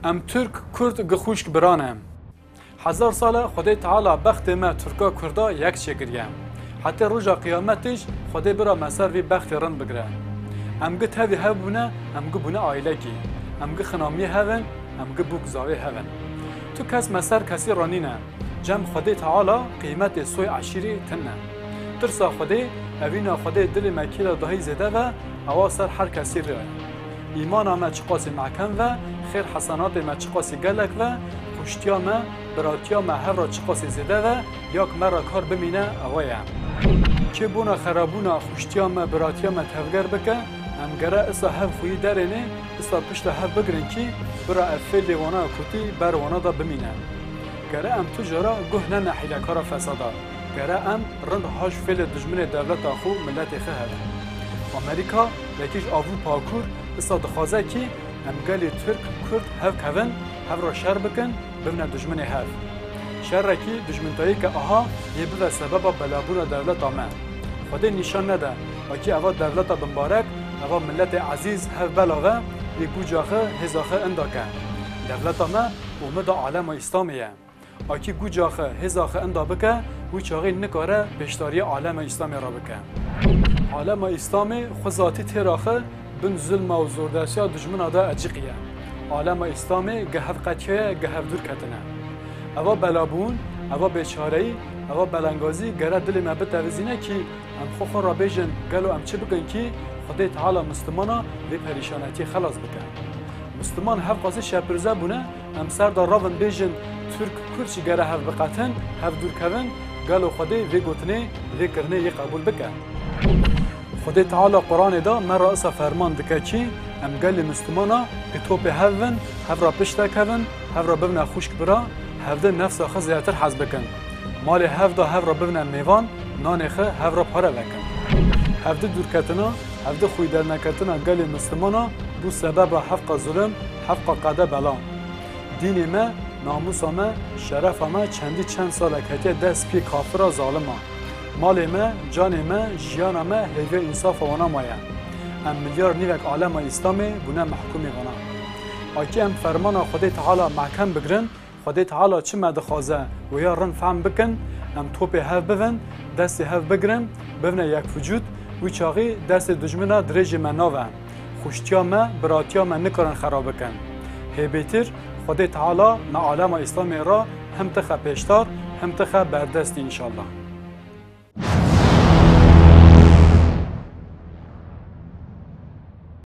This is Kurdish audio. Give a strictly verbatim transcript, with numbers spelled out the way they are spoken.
Em Tirk, Kurd gi xwişk bira ne. Hezar sal e Xwedê Teala bextê me Tirka Kurda yek çêkiriye. Hetê roja qiyametê jî Xwedê bira me ser vî bextê rind bigire. Em gi tevî hev bûne, em gi bûne aîlekî. Em gi xinamiyê hev in, em gi bûk zavê hev in. Tu kes me ser kesî re nîne. Cem Xwedê Teala qîmetê soy eşîrî tune. Tirsa Xwedê, evîna Xwedê dilê me kî de dahî zêde ve, ewa ser her kesî re ye. Îmana me çiqasî mehkem ve, xêr hesenatê me çiqasî gelek ve, xwiştiya me, biratiya me hev re çiqasî zêde ve, ya ki me re kar bimîne, ewa ye. Kê bona xerabûna xwiştiya me, biratiya me tevger bike, em gere isa hev xweyî derênê, isa pişta hev bigirin kî bira ev fêlê wana kotî ber wana de bimîne. Gere em tu cara guh nene hîlekara fesada. Gere em rind haj fêlê dijminê dewleta xwe û miletê xwe hebin. Amerîka, yekî ji Avrupa Kûr, isa dixwaze kî em gelê Tirk, Kurd hev kevin, hev re şer bikin, bibine dijminê hev. Şerekî, dijmintayî ke aha yê bibe sebeba belabûna dewleta me. Xwedê nîşan nede, akî eva dewleta bimbarek, eva miletê ezîz hev bela ve, yê guca xwe, hêza xwe inda ke. Dewleta me û mi da alema Îslamê ye. Akî guca xwe, hêza xwe inda bike, wî çaxê nikare pêşdariyê alema Îslamê re bike. Alema Îslamê xwe zatî têra xwe bin zulma û zordestiya dijmina de eciqiye. Alema Îslamê gi hev qetiyaye, gi hev dûr ketine. Eva belabûn, eva bêçareyî, eva belengazî gere dilê me bitevizîne kî em xwe xwe re bêjin, gelo em çi bikin kî Xwedê Teala Mislimana vê perîşanetiyê xelas bike? Misliman hevqasî şepirze bûne, em ser de ravin bêjin, Tirk, Kurd jî gere hev biqetin, hev dûr kevin, gelo Xwedê vê gotinê, vê kirinê yê qebûl bike? Xwedê Teala Quranê de me re isa ferman dike kî em gelê Mislimana bi topê hev bin, hev re pişt dekevin, hev re bibine xwişk bira, hevdi nefsa xwe zêdetir hez bikin. Malê hev de hev re bibine mêvan, nanê xwe hev re pare vekin. Hevdi dûrketina, hevdi xwî derneketina gelê Mislimana bû sebeba hevqa zulm, hevqa qede bela. Dînê me, namûsa me, şerefa me çendî çend sal e ketiye dest piyê kafira zalima. Malê me, canê me, jiyana me hêviya însafa wana maye. Em milyar nîvek alema Îslamê bûne mehkûmê wana. Akî em fermana Xwedê Teala mehkem bigirin, Xwedê Teala çi me dixwaze, wêya rind fehm bikin, em topê hev bivin, destê hev bigirin, bibine yekvicûd, wî çaxî destê dijmina dirêjê me nabe. Xwiştiya me, biratiya me nikarin xera bikin. Hê bêtir, Xwedê Teala me alema Îslamê re him tixe pêştar, him tixe berdestî înşallah.